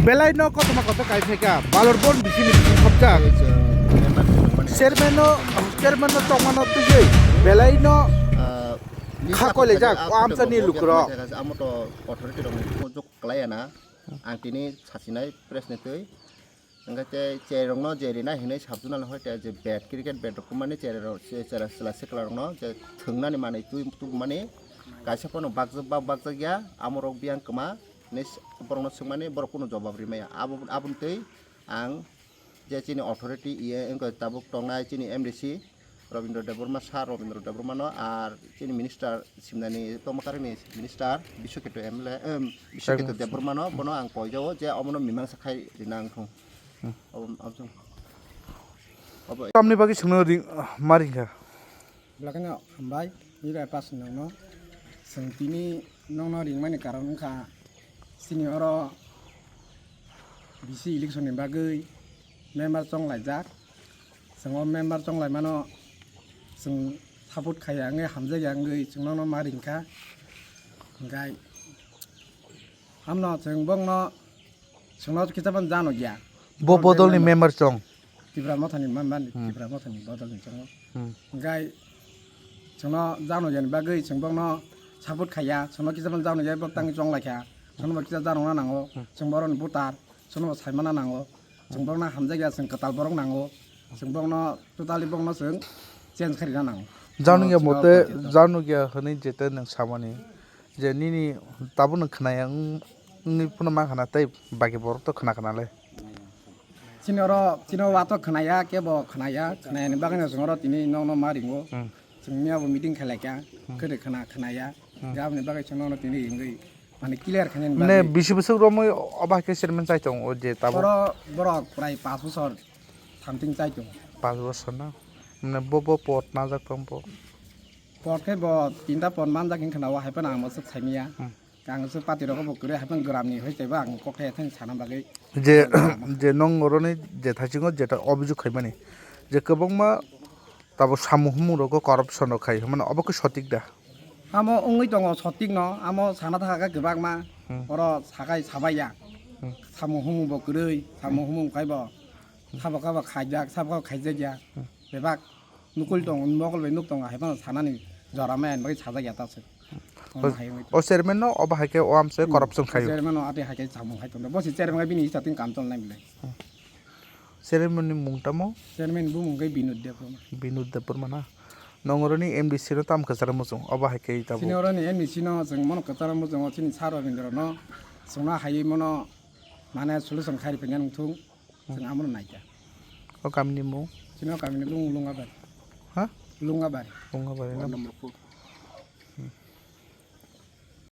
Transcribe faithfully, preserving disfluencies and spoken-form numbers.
Belai no kothoma kothok kai phaikha, balor bon bising bising khopjak. Chairman no, chairman no tongmano twijwi belai no kha koilejak o amchani lukurok. Amo to authority rok ni jok kalai ana. Ang tini sasinai press ni twi. Hingke tei cherokno je rinai hinui sabjuna le hoite je bat, cricket bat rok kumani cherok, chera chwla sikla rokno je thwngnani manwi twi tubumani kaisa phano bakjak ba bakjak ya, amorok biyang kwma hinui borokno swngmani borok kunu jobab rimaya. Abo, aboni twi ang je chini authority iye wngkha tabuk tongnai chini M D C, Robindra Debbarma, Sir Robindra Debbarmano, ar chini minister simnani tongmakarini minister Biswaketu M L A, em, Biswaketu Debbarmano, bono ang koijao je omono mimangsa khai rina wngthung. Hmm. Obo, obo, obo. Tamni bagwi chwngno ring, ma ringkha? Belakano hambai, ira pas nangno. Chwng tini nongno ringmani karon wngkha chini oro B C election ni bagwi member chonglaijak. Chwng o member chonglaimano chwng support khaiya wngwi hamjakya wngwi chwng nono ma ringkha. Hingkhai hamno chwng bongno chwngno kisa phano jano ya. Bo bodolni member chong. Tipra Mothani member ni, hmm, Tipra Mothani bodolni chongo. Hmm. Hingkhai chwngno jano yani bagwi chwng bongno support khaiya, chwngno kisa phano jano ya bok tangwi chonglaikha. Chwngno bo kisa jano na nango, hmm, chwng boroni voter, chwngno bo saimana nango. Chwng borokno hamjakya, chwng kwtal borok nango. Chwng borokno totally borokno chwng change kharina nango. Janugya mote, janugya hwnwi jete nwng samani je nini tabukno khwnaya wng-, wngwi phano mankha na tei baki borok to khna khna le. Chini oro, chini o wato khwnaya, kebo khwnaya, khwnayani bagwino chwng oro tini nokno ma ringo. Hmm. Chwng miyabo meeting khlaikha, hmm, kwrwi khna, khwnaya. Hmm. Aboni bagwi chwng nokno tini ringwi. Mane clear khainani bagwi. Mane bisi bwswk romwi obo hai khe chairman chai tongo je tabuk? Oro borok prai pash bosor something chai tongo. Pash bosor na? Mane bo, bo pod najak tong bo? Pod khe bo tinta pod manjak hinwi khna o hai phano ang bo swk saimanya. Hmm. Ang swk party rok bo kwrwi hai phano gram ni hoi tei bo ang kok thai thani sana bagwi. Je, je nong oroni je thaisingo jeta obijok khaimani je kwbangma tabuk samung humung rogo corruption rok khai hwnmano obo khe sotik da? Amo wngwi tongo sotik no, amo sana thaka khe kwbangma. Hmm. Oro sakai sabaiya. Hmm. Samung humung bo kwrwi, samung humung khai bo. Hmm. Sabo kabo khaijak, sabo kabo khaijakya. Hmm. Bebak nukul tongo, mokol bai nuk tongo, hai phano sanani jora maya bagwi sajakya ta se. Hmm. Omo hai wngwi tongo. O chairman no obo hai khe o amse, hmm, corruption khai o. Chairman no ati hai khe samung khai tongo. Bo se chairman bini starting kam chol nai belai. Hmm. Chairman ni mung tamo? Chairman bumung khe Binod Debbarma. Binod Debbarma na? Nong oroni M D C no tam kwcharo muchung, obo hai khe tabuk? Chini oroni M D C no chwng mono kwcharo muchungo, chini Sir Robindra no chwngno hai mono mane solution khai rwphaiya wngthung, chwng amono naikha. O kamini mung? Chini o kamini mung Lungabari. Ha? Lungabari. Lungabari na? Ward number four. Hmm.